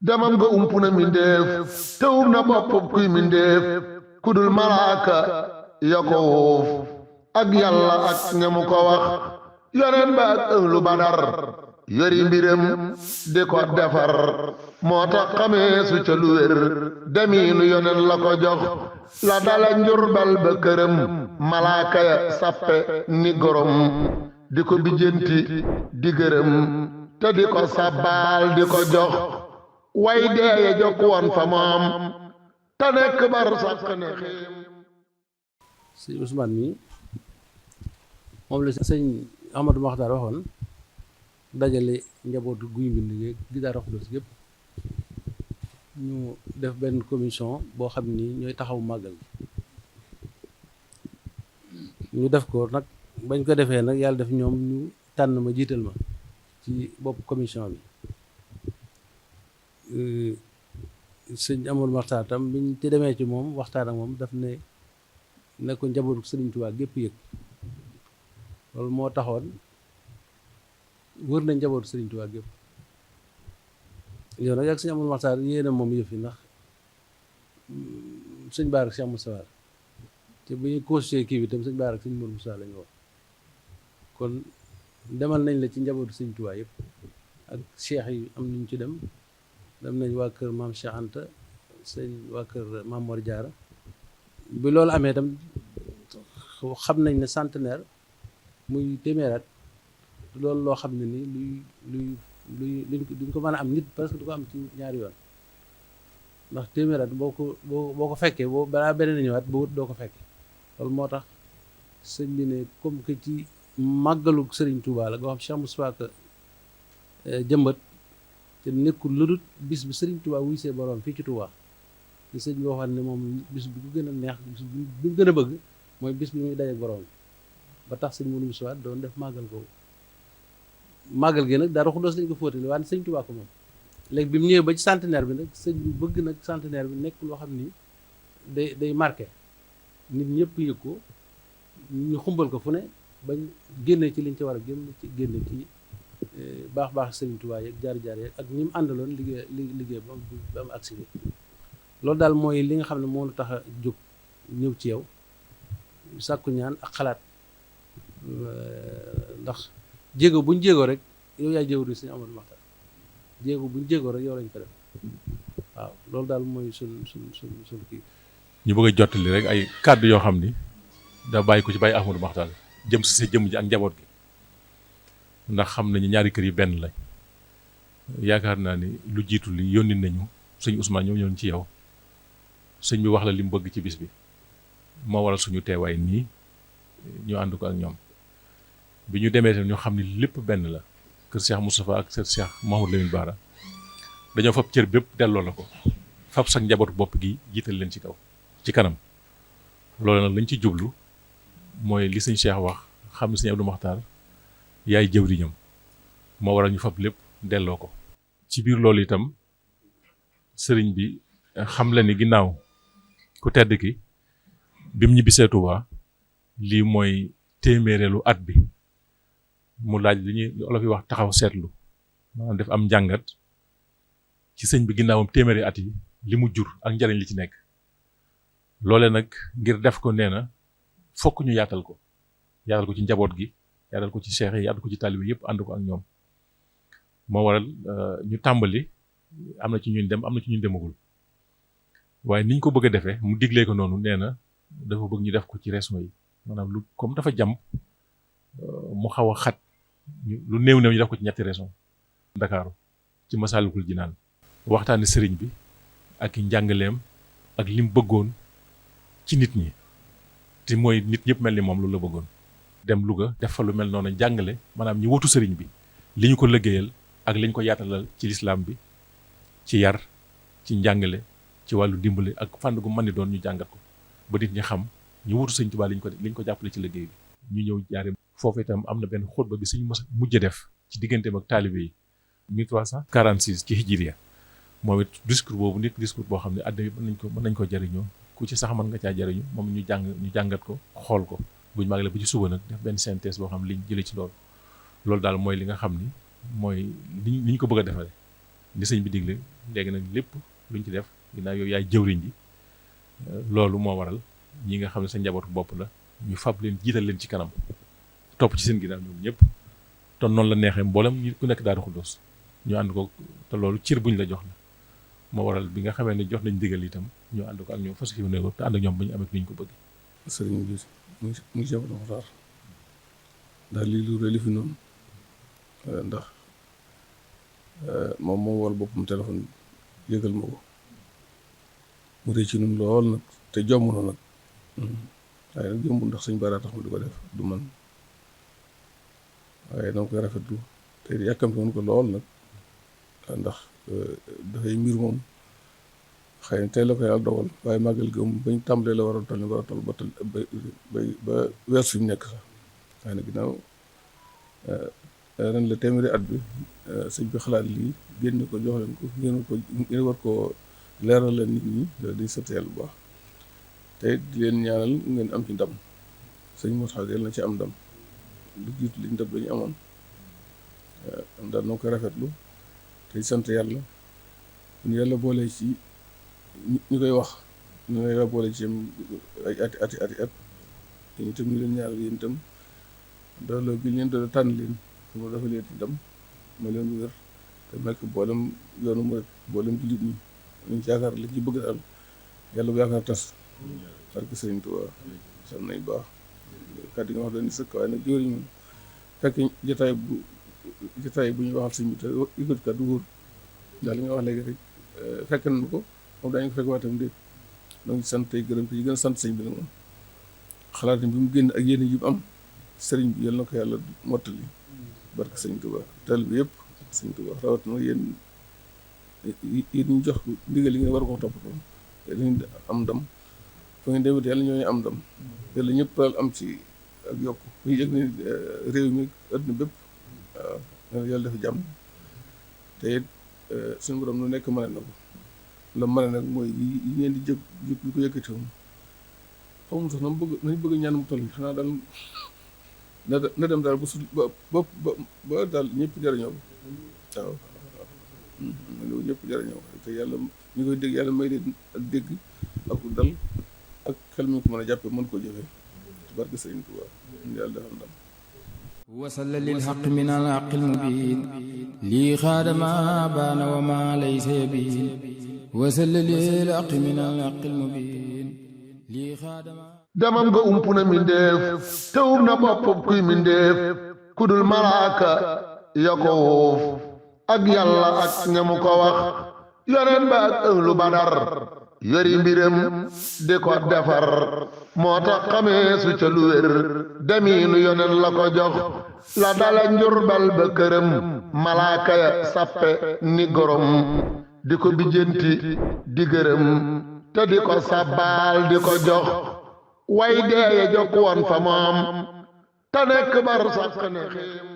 demam nga ump na mindéef te um na bopp kuy mindéef kudul malaaka ya ko wuuf ak yàlla ak ñamu ko wax yoneen ba ak ënglu badar yori mbiram di ko defar moo tax xamee su ca lu wér demiinu yoneen la ko jox la dala njurbal ba këram malaaka ya sappe ni gorom di ko bijjanti di gërëm te di ko sabbaal di ko jox way deeye jokk woon fa moom te nekk bar sàkk ne xiim. sëñ Ousmane mi moom la sëñ Amadou Makhtar waxoon dajale njabootu Guy Mbind gi Daaru Xudoos gépp ñu def benn commission boo xam ni ñooy taxaw màggal ñu def ko nag bañ ko defee nag yàlla def ñoom ñu tànn ma jiital ma ci bopp commission bi. sëñ Amadou Makhtar tam biñ ci demee ci moom waxtaan ak moom daf ne ko njabootu Sëriñ Tuubaa gépp yëg loolu moo taxoon wër nañ njabootu Sëriñ Tuubaa gépp yow nag ak sëñ Amadou Makhtar yéena moom yëf yi ndax sëñ Baar ak Cheikh Moustapha te bu ñu constitué kii bi tam sëñ Baar ak sëñ Mourou Moussa lañu wax kon demal nañ la ci njabootu Sëriñ Tuubaa yëpp ak cheikh yi am nañu ci dem nañ waa kër maam Cheikh Anta waa kër maam Mor Diarra bi loolu amee tam xam nañ ne centenaire muy téeméeraat loolu loo xam ne ni luy duñ ko mën a am nit parce que du ko am ci ñaari yoon ndax téeméeraat boo ko fekkee boo balaa beneen ñëwaat ba wut doo ko fekkee loolu moo tax sëñ bi ne comme que ci màggalu Sëriñ Tuubaa la nga xam Cheikh Moustapha Ka jëmbat te nekkul lu dul bis bi Sëriñ Tuubaa wuy see borom fii ci Tuubaa te sëñ bi waxoon ne moom bis bi ku gën a neex bis bi gën a bëgg mooy bis bi muy dajeek borom ba tax sëñ Mourou Moussa doon def màggal googu màggal gi nag Daaru Xudoos lañ ko fóotale waaye Sëñ Tuubaa ko moom léegi bi mu ñëwee ba ci centenaire bi nag sëñ bi bëgg nag centenaire bi nekk loo xam ni day marqué nit ñëpp yëg ko ñu xumbal ko fu ne bañ génne ci liñ ci war a génne ci baax Sëriñ Tuubaa yeeg jaar-jaar yeeg ak ñi mu àndaloon liggéey ba am agsi bi loolu daal mooy li nga xam ne moo lu tax a jóg ñëw ci yow sàkku ñaan ak xalaat ndax jéego buñ jéego rek yow yaay jéego di Sëriñ Amadou Makhtar jéego buñ jéego rek yow lañ ko def waaw loolu daal mooy sun kii. ñu bëgg a jottali rek ay kàddu yoo xam ni da bàyyi ko ci bàyyi Ahmadou Makhtar jëm si sa jëm ji ak njaboot gi ndax xam nañu ñaari kër yi benn lañ yaakaar naa ni lu jiitu li yónni nañu sëñ Ousmane ñoo ñëwoon ci yow sëñ bi wax la li mu bëgg ci bis bi moo waral suñu teewaay nii ñu ànd ko ak ñoom bi ñu demee tam ñu xam ni lépp benn la kër Cheikh Moustapha ak kër Cheikh Mouhamadou Lamine Bara dañoo fab cër bépp delloo la ko fab sax njabootu bopp gi jiital leen ci kaw ci kanam loolu nag lañ ci jublu mooy li sëñ Cheikh wax xam ne sëñ Abdou Makhtar yaay jëwriñam moo waral ñu fab lépp delloo ko ci biir loolu itam sëriñ bi xam la ni ginnaaw ku tedd ki bi mu ñibbisee Tuubaa lii mooy téeméereelu at bi mu laaj li ñuy olof yi wax taxaw seetlu maanaam def am njàngat ci sëñ bi ginnaawam téeméeri at yi li mu jur ak njariñ li ci nekk loole nag ngir def ko nee na fokk ñu yaatal ko ci njaboot gi yaatal ko ci cheikh yi yaatal ko ci taalibe yëpp ànd ko ak ñoom moo waral ñu tàmbali am na ci ñun dem am na ci ñun demagul waaye niñ ko bëgg a defee mu diglee ko noonu nee na dafa bëgg ñu def ko ci régions yi maanaam lu comme dafa jàmp mu xaw a xat lu néew ñu def ko ci ñetti régions Ndakaaru ci Masaalikul Jinaan waxtaani sëriñ bi ak i njàngaleem ak lim bëggoon ci nit ñi te mooy nit ñëpp mel ni moom loolu la bëggoon dem Louga def fa lu mel noonu jàngale maanaam ñu wutu sëriñ bi li ñu ko liggéeyal ak li ñu ko yaatalal ci lislaam bi ci yar ci njàngale ci wàllu dimbale ak fànn gu mën ni doon ñu jàngat ko ba nit ñi xam ñu wutu sëriñ Tuubaa li ñu ko jàppale ci liggéey bi ñu ñëw jaare foofu itam am na benn xutba bi suñu mujj def ci digganteem ak taalibe yi 1346 ci hijriya moom it discours boobu nit discours boo xam ne àddina bi mën nañ ko jariñoo ku ci sax mën nga caa jariñu moom ñu jàngat ko xool ko buñ màggalee ba ci suba nag def benn synthèse boo xam ne liñ jëlee ci loolu daal mooy li nga xam ni mooy li ñu ko bëgg a defale li sëñ bi digle léegi nag lépp luñ ci def ginnaaw yow yaay jëwriñ ji loolu moo waral ñi nga xam ne sa njabootu bopp la ñu fab leen jiital leen ci kanam topp ci seen ginnaaw ñoom ñëpp te noonu la neexee mboolem ñi ku nekk Daaru Xuddoos ñu ànd ko te loolu cër buñ la jox la moo waral bi nga xamee ne jox nañ digal itam ñu ànd ko ak ñoom fas yéene ko te ànd ak ñoom ba ñu amee ni ñu ko bëgg. sëriñ bi mu ngi jamono Muxtaar ndax lii lu rëy li fi noonu ndax moom moo wol boppam téléphone yëgal ma ko mu rëy ci ñun lool nag te jomb na nag waaye nag jombul ndax suñ bara tax ma di ko def du man waaye dama koy rafetlu te yàkkamti woon ko lool nag ndax dafay mbir moom xëy na tey la ko yàlla dogal waaye màggal gi bañ tàmbalee la war a toll ni war a toll ba weer fi mu nekk sax waaye nag ginnaaw ren la téeméeri at bi sëñ bi xalaat lii génne ko jox leen ko ngeen war koo leeral leen nit ñi loolu di sant yàlla bu baax te di leen ñaanal ngeen am ci ndam sëñ Moussa yàlla na ci am ndam lu jiitu liñ ndam dañu amoon daal noo koy rafetlu te sant yàlla ñu yàlla boole ci ñu koy wax ñu yàlla boole ci ay ati at ñu itam ñu leen ñaanal yéen itam dooloo gi leen doole tànn leen su ma dafa leen ci ndam ma leen wér te nekk boolem yoonu mu rek boolem jullit ñi ñu ci yaakaar lañ ci bëgg daal yàlla bu yaakaar tas barke Sëriñ Tuubaa sant nañ baax kàddu yi nga wax dañuy sëkk waaye nag jëriñ moom fekk jotaay bu ñuy waxal sëñ bi te yëkkati kàddu wóor daal li nga wax léegi rek fekk nañu ko moom daañu ko fekk waatam déet donc sant tey gërëm te yi gën a sant sëñ bi nag moom xalaat bi mu génn ak yéen yi mu am sëriñ bi yal na ko yàlla mottali barke Sëriñ Tuubaa tal bi yëpp Sëriñ Tuubaa rawat na yéen ñu jox ndigal li ngeen war ko toppatoo dañu am ndam fa ngeen demee yàlla ñooñu am ndam yàlla ñëpp daal am ci ak yokk bu ñu yëg ne réew mi àdduna bépp waaw yàlla dafa jàmm te it suñu borom lu nekk mën na ko la mën nag mooy yi ngeen di jëg yu ko yëkkati woon xamul sax nañ bëgg ñaan mu toll xanaa daal na dem daal ba daal ñëpp jariñoo ko waaw loolu ñëpp jariñoo ko te yàlla ñu koy dégg yàlla may leen ak dégg ak dal ak xel mi ko mën a jàppe mën koo jëfee ci barke Sëriñ Tuubaa yàlla defal ndam وصل للحق من الحق المبين لي خادم بان وما ليس يبين وصل للحق من الحق المبين لي خادم demam nga ump na mindeef te um na boppam kuy mindeef kudul malaaka ya ko wuuf ak yàlla ak ñamu ko wax yoneen ba ak ënglu badar yori mbiram di ko defar moo tax xamee su ca lu wér demiinu yoneen la ko jox la dala njurbal ba këram malaaka ya sappe ni gorom di ko bijjanti di gërëm te di ko sabbaal di ko jox way deeye jokk woon fa moom te nekk bar sàq ne xéem